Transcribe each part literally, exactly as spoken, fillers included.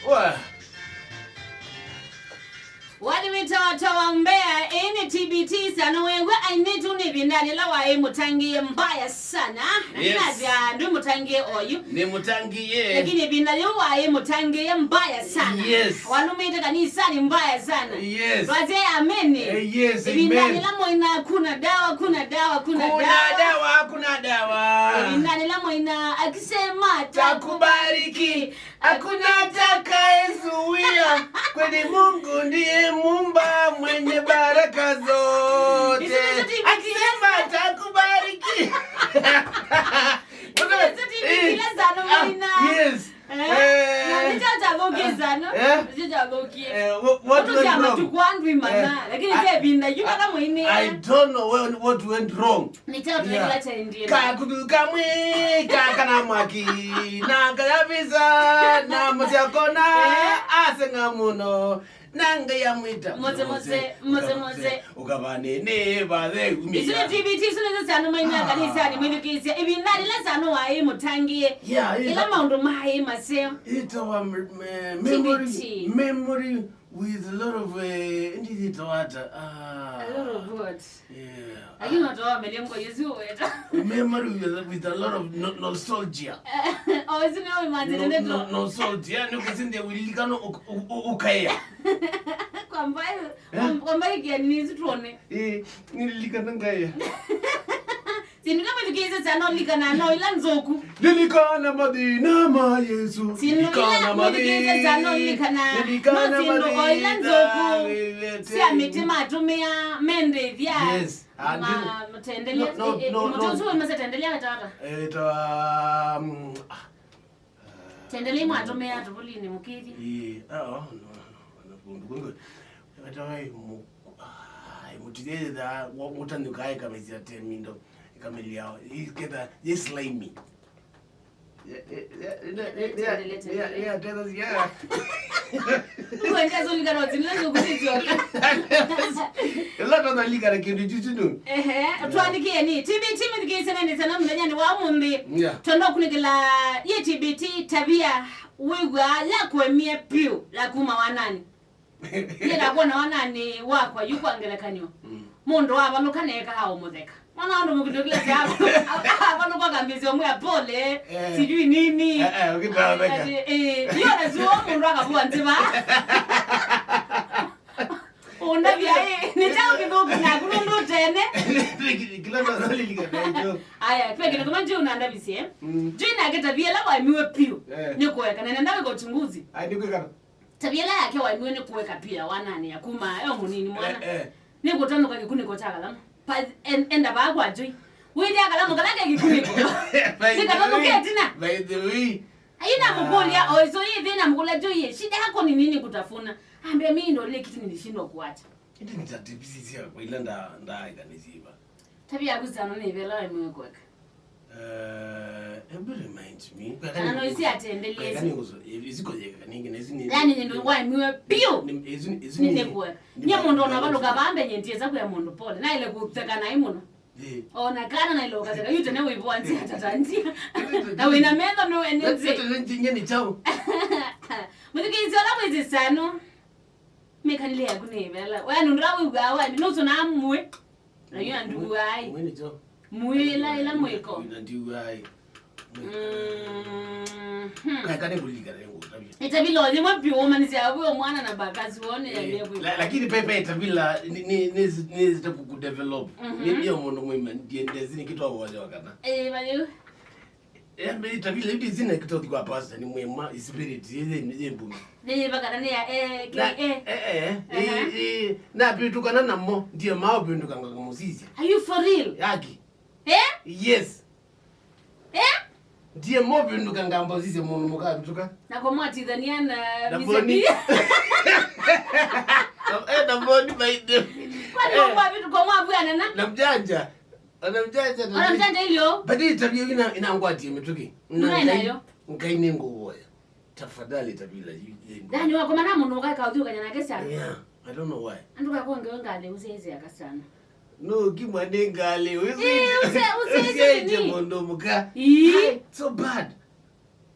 Wa. Wali wĩtawa Tawa Mbea, ĩĩ nĩ T B T sana. Wew'a ainĩtu nĩ ĩvindanĩ ĩla waĩ mũtangĩĩe mbaya sana. Yes. Nĩnasya ndwĩ mũtangĩĩe oyu. Nĩ mũtangĩĩe. Lakini ĩvinda yĩu waĩ mũtangĩĩe mbaya sana. Yes. Walũmĩte kanisanĩ mbaya sana. Yes. Twasye ameni. Eh, yes, ĩvindanĩ amen. Ĩla mwaina hakuna dawa, hakuna dawa, hakuna dawa. Kuna dawa, kuna dawa. Ĩvindanĩ ĩla mwaina akisema takubariki. Hakuna atakayezuia, kwani Mungu ndiye Muumba mwenye baraka zote. Akisema atakubariki. Yes. Eh, eh, what went wrong? Eh, I, I don't know what, what went wrong. Nĩ kyaũ kĩla kyaendie? Kakuthu kamwe kakana mwaki na kayavisa na mũsyakona. Eh. Aseng'a mũno na Ngai amwĩta Mose, Mose, Mose, Mose. Ũkavanĩnĩ vathe umia. Isu nĩ T B T, isu nĩsyo syana maina kanisanĩ, mwĩthukĩĩsya ĩvinda lĩla syana waĩ mũtangĩĩe. Yeah, ĩla maũndũ maĩ maseo. Ĩtawa me-, me-, memory, T B T. Memory with a lot of, eh, ĩndĩ yĩtawa ata? Ah. A lot of what? Yeah. Lakini unatoa melengo Yesu uweta. Memory with, with a lot of no-, nostalgia. Oh, isi ndio imanzi. No-, ndio no-, nostalgia. Ni kusinde ulilikano u-, u-, u-, ukaya. Kwa mbali, eh? Kwa mbali kia nini situone? Eh, nililikana ngaya. Sindu kamwe tukiise sana ulikana no ila nzoku. Lilikana mathĩna ma Yesu. Sindu ila tukiise sana ulikana. Lilikana mathĩna. No sindu o ila nzoku. Sya mĩtĩ matũmĩa mendĩthya. Yes. Ah, ma-, matendelea, no, no, eh, eh, no, mũtĩ no. Ũsu wĩ mase tendelea wetata. Eh, ta, um, ah. Tendelea mwatũmĩa tũvũlinĩ mũkĩthi. Ĩĩ, ah, oh, no, no, no, kũndũ kũngĩ. Wetawa ĩ mũ-, ah, ĩ mũtĩ yetha, wa-, ũtanyũka ĩkamĩsya temindo, ĩkamĩlya, ĩketha, yĩ slimy. Ya, ya, ya, ya, ya, ya, ya, ya, ya, ya, ya. Uwe ndia zolika no zimle no kuzizwa. Ĩla twanalika na kĩndũ kyu kyu nũ. Ehe, twandikie ni T B T mĩthikĩĩsye nene sana mũthenyanĩ wa ũmũnthĩ. Yeah. Tondũ kunĩkĩla yĩ T B T tabia wĩw'a ya kũemie piũ ya kuma wananĩ. Yenda kuona wananĩ wakwa yu kwa ngelekany'o. Mm. Mũndũ avalũka na eka aũmũtheka. Mwana wa andũ mũkĩndũ kĩla kya avalũka akambĩsya ũmwĩa pole, eh, sijui nini. Eh, eh, ũkĩtatheka. Eh, eh, iyo na zuo mũndũ akavua nzĩva. Ũndavya, eh, nĩ kyaũ kĩthũku naku nũndũ ũtene. Kĩla ndonalilika nacho. Aya, kwĩ kĩndũ kĩmwe njũ ũnandavisye. Mm. Njũ inakĩtavia ĩla waemiwe piũ. Eh. Nĩ kũeka, na nenda wĩka uchunguzi. Ai, nĩ kwĩkana. Tabia ĩla yake waemiwe nĩ kũeka piũ ya wananĩa kuma e o mũnini mwana. Eh, eh. Nĩ kũtanũka kĩkunĩko kya kalamu. Pa, en-, enda vaa kwa Njũi. Wĩthĩa kalamu kala ke kĩkunĩko. By the way, nĩkatanũke ĩtina. By the way. Ai namũkũlya, ah, o iso yĩthĩ namũkũlya Njũi, shida yako ni nini kutafuna? Ambia mimi ndo ile kitu nilishindwa kuacha. Ĩndĩ nĩtatĩvisisya kwa ila nda-, ndaaĩkanĩsye iva. Tabia yaku sana nĩ ĩvela waemiwe kũeka. Eh, hebu remind me. Kana no isi atendelie. Kweka nĩ ngũso, isi kũyeka nĩngĩ, na isi nĩ. Yani nĩ ndũ waemiwe piũ. Nĩ, isi, isi nĩ nĩ nĩkuwa. Nye mũndũ ona valuka vambe nye ntiesa kwa mũndũ pole. Na ile kũtheka naĩ mũno. Eh. Ona kana na ile ũkatheka. Yu tene wĩvwa nzia tata nzia. Na wĩna metho no ene nzia. Tata nzia nye nĩ chao. Mũthikĩĩsya ũla mwĩsĩ sano. Mĩkalĩle yaku nĩ ĩvela. We nũndũ wĩw'aa wa nũsũ na mwĩ. Na yu anduai. Mwĩ nĩ cho. Mwĩla ĩla mwĩko. Na ndiuai. Mhm. Kaeka nĩ kũlika nĩ ngũtavya. Ĩtavila yĩmwe piũ ũmanĩsya wĩ mwana na bakasi wone ya. Eh, yekwe. La-, lakini pepe ĩtavila nĩ, nĩ, nĩ, nĩ zita ku-, ku develop. Mhm. Nĩ ndio mũndũ mwĩma ndiendezi nĩ kitwa wote wakana. Eh, bayo. Embe ĩtavila yu ndĩsĩ na kĩtothi kwa pastor nĩ mwĩma spirit yĩ, yĩ, yĩ mbumi. Nĩ yĩva kana nĩ ya A K A? Na, eh, eh, eh, eh, eh, napĩtũkana namo, ndiye mao pĩndũka ngakamũsisya. Are you for real? Yaki. Eh? Yes. Eh? Ndiye mo pĩndũka ngambũsisya mũndũ mũkavĩtũka. Na kũmwatithania na, na Mister Boni. B. Na, eh, na Boni by the way. Kwani eh, mwa vitu kwa mwa bwana na? Na mjanja. Ana mjanja na. Ana mjanja ilio. But hii tabia ina, inangwatie mĩtũkĩ. Una inayo. Ngai nĩ ngũvoya. Tafadhali tabia yu. Yani wakomana mũndũ ũkaeka ũthiũkanya nake sana. Yeah, I don't know why. Andũ kakonge ngalĩ ũsese aka sana. No, kimwa nĩ ngalĩ. Eh, use-, use-, use nĩ mũndũ mũka. Ii. Hi, so bad.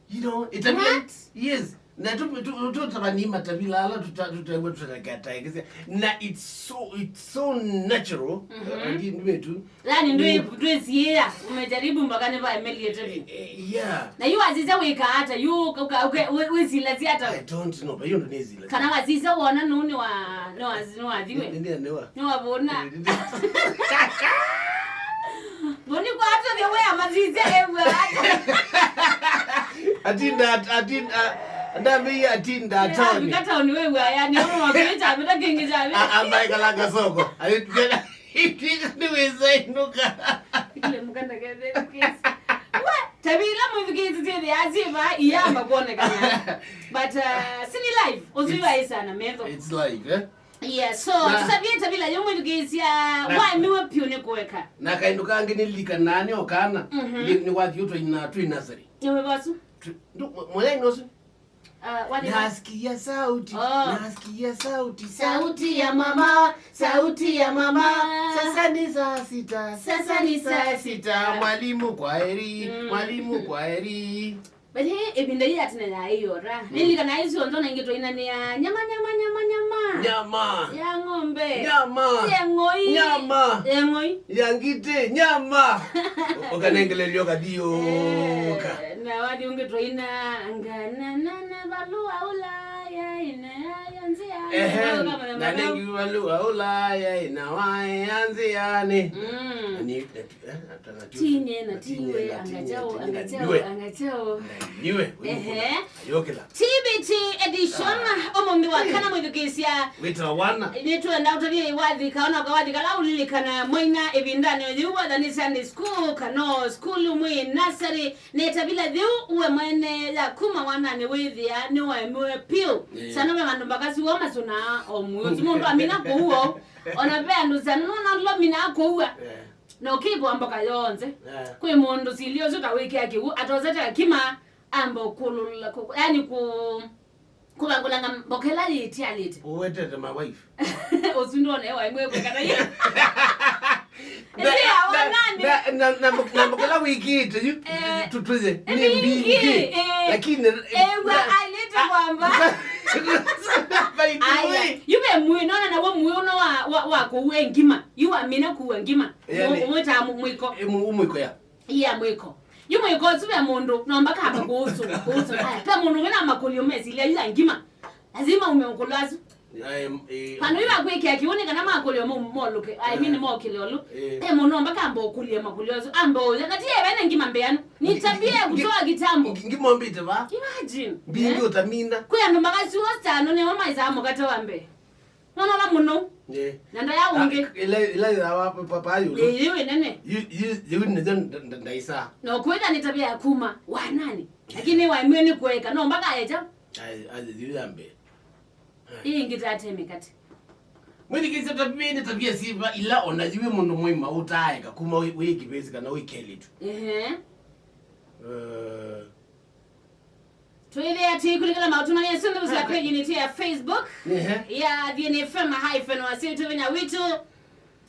You know, ĩtavia. What? Yes. Na tu tu tu tavani matavila ala tuta tutaiwe tutakataekesya. Na it's so it's so natural. Mhm. Ndi ndi tu. Yaani ndwe ndwe ziya umejaribu mpaka ni ba Emily ete. Eh, yeah. Na yu azize wika hata yu uka uka wizila zi hata. I don't know, but you don't need zila. Kana wazize wona nuni wa no azi no athiwe. Ndi ndi wa. No abona. Boni kwa hata vya wewe amazize ewa. Atinda atinda ndambi atinda toni. Kata uniwe wa yani ama wakita vita kingi cha. Ambaye kalanga soko. Ayo. Nĩwĩsainuka. Ile mkanda ketheri kesi. Tabila mwĩthukĩĩsye syĩthĩa syĩva iyamba kwonekana. But uh, sini live uziwa isana metho. It's live, eh? Yeah, so tusavie tabila yo mwĩthukĩĩsya waemiwe piũ nĩ kũeka. Na kaindu kangi nĩlilikanaa nĩ okana. Nĩ wathi utwa ina twĩ nasari. Nĩwe vasu. Mwayaini usu. Uh, what is that? Nasikia sauti, oh, nasikia sauti, sauti ya mama, sauti ya mama. Sasa ni saa sita, sasa ni saa sita. Mwalimu kwa heri, mm, mwalimu kwa heri. But hey, ĩvinda yĩĩ atene yaĩyora. Mm. Nĩlikana ĩsu onthe ona ingĩ twainanĩa nyama, nyama, nyama, nyama. Nyama. Ya ng'ombe. Nyama. Ya ng'oi. Nyama. Ya ng'oi. Ya ngitĩ, nyama. Ũkanengelelyo kathiũka. Eh, na wathi ũngĩ twaina ngana na na valua Ulaya ina ya nzĩa. Ehe, na nengi valua Ulaya ina wa ya nzĩanĩ. Mm. Ni tinye na tiwe angachao angachao angachao. Niwe. Ehe. Yokela. T B T edition, ũmũnthĩ wa kana mwĩthukĩĩsya. Wĩtawa wana. Nĩtwenda ũtavye wathi kaona kwa wathi kala ũlilikana mwaina ĩvindanĩ yĩu watha nĩ Sunday school kana school mwĩ nursery. Nĩ ĩtavila yĩu we mwene ya kuma wananĩ wĩthĩa nĩwaemiwe piũ. Yeah. Sana ve vandũ mbakasi woo masũnaa o mwĩĩ ũsu mũndũ amina kũua. Ona ve andũ sana nona lominaa kũua. Yeah. Na ũkĩvwa mboka yonthe. Yeah. Kwĩ mũndũ sili ũsu ta wĩkĩa kĩw'ũ atosete akima amba ũkũlũla kũ- yani kũ- kũvangũlanga mboka ĩla yĩtialĩte. Ũwetete my wife. Ũsu ndwona ewa imwe kwekana yĩ. Na- Ĩndĩ ya na- wanani? Na- na- na mbo- na mboka ĩla wĩkĩĩte yu Eh. tu- tuye nĩ Ĩndĩ mbingĩ ingĩ, eh. Lakini Ewa ailĩte kwamba. By the Aya, way. Yu ve mwĩ nona nawo mwĩ ũno wa wa wa kũua ngima. Yu amina kuua ngima. Yani- Ũmwĩtaa mwĩko. Ĩ mu- umwĩko ya. Ia mwĩko. Yu mwĩko ũsu ve mũndũ nomba kamba kũũsũ kũũsũ. Aya, ve mũndũ wĩna makũlyo mesilya yu ya ngima. Lazima ume ũkũlyo asu. Em, eh, vandũ yu vakwĩkĩa kĩw'ũ nĩ kana makũlyo mo- molũke. I mean, eh, mokĩle ũlũ. Eh. Ve mũndũ nomba kamba ũkũlya makũlyo asu. Amba ũya kati ya vena ngima mbeanu. Ni tabia ya kutoa kitambo. Ngi- ngimombĩte va. Imagine. Mbingi eh? Ũtamina. Kwĩ andũ makasiwa stano nĩmo maisaa mũkate wa mbee. Nona la mũno. Eh. Na ndaya ũngĩ. Ah, ila ila ila wa papa yulu. Ĩĩ, ĩĩ, nene. Yu yu yu nĩ ndaisa. No kwenda ni tabia ya kuma wa nani? Lakini wa imwe ni kuweka no mpaka eja. Ai ai yu yambe. Hii ingĩ tate mikate. Mwĩthukĩĩsya tabia nĩ tabia siva ila ona yu wĩ mũndũ mũima ũtaeka kuma wĩ wĩ kĩvĩsĩ kana wĩ kelĩtu. Ehe. Eh, Twĩthĩa tũikũlĩkĩla maũtũmania syonthe sya page nitũ ya Facebook. Ehe. Ya Thiene F M hyphen wasya tũvenya witũ.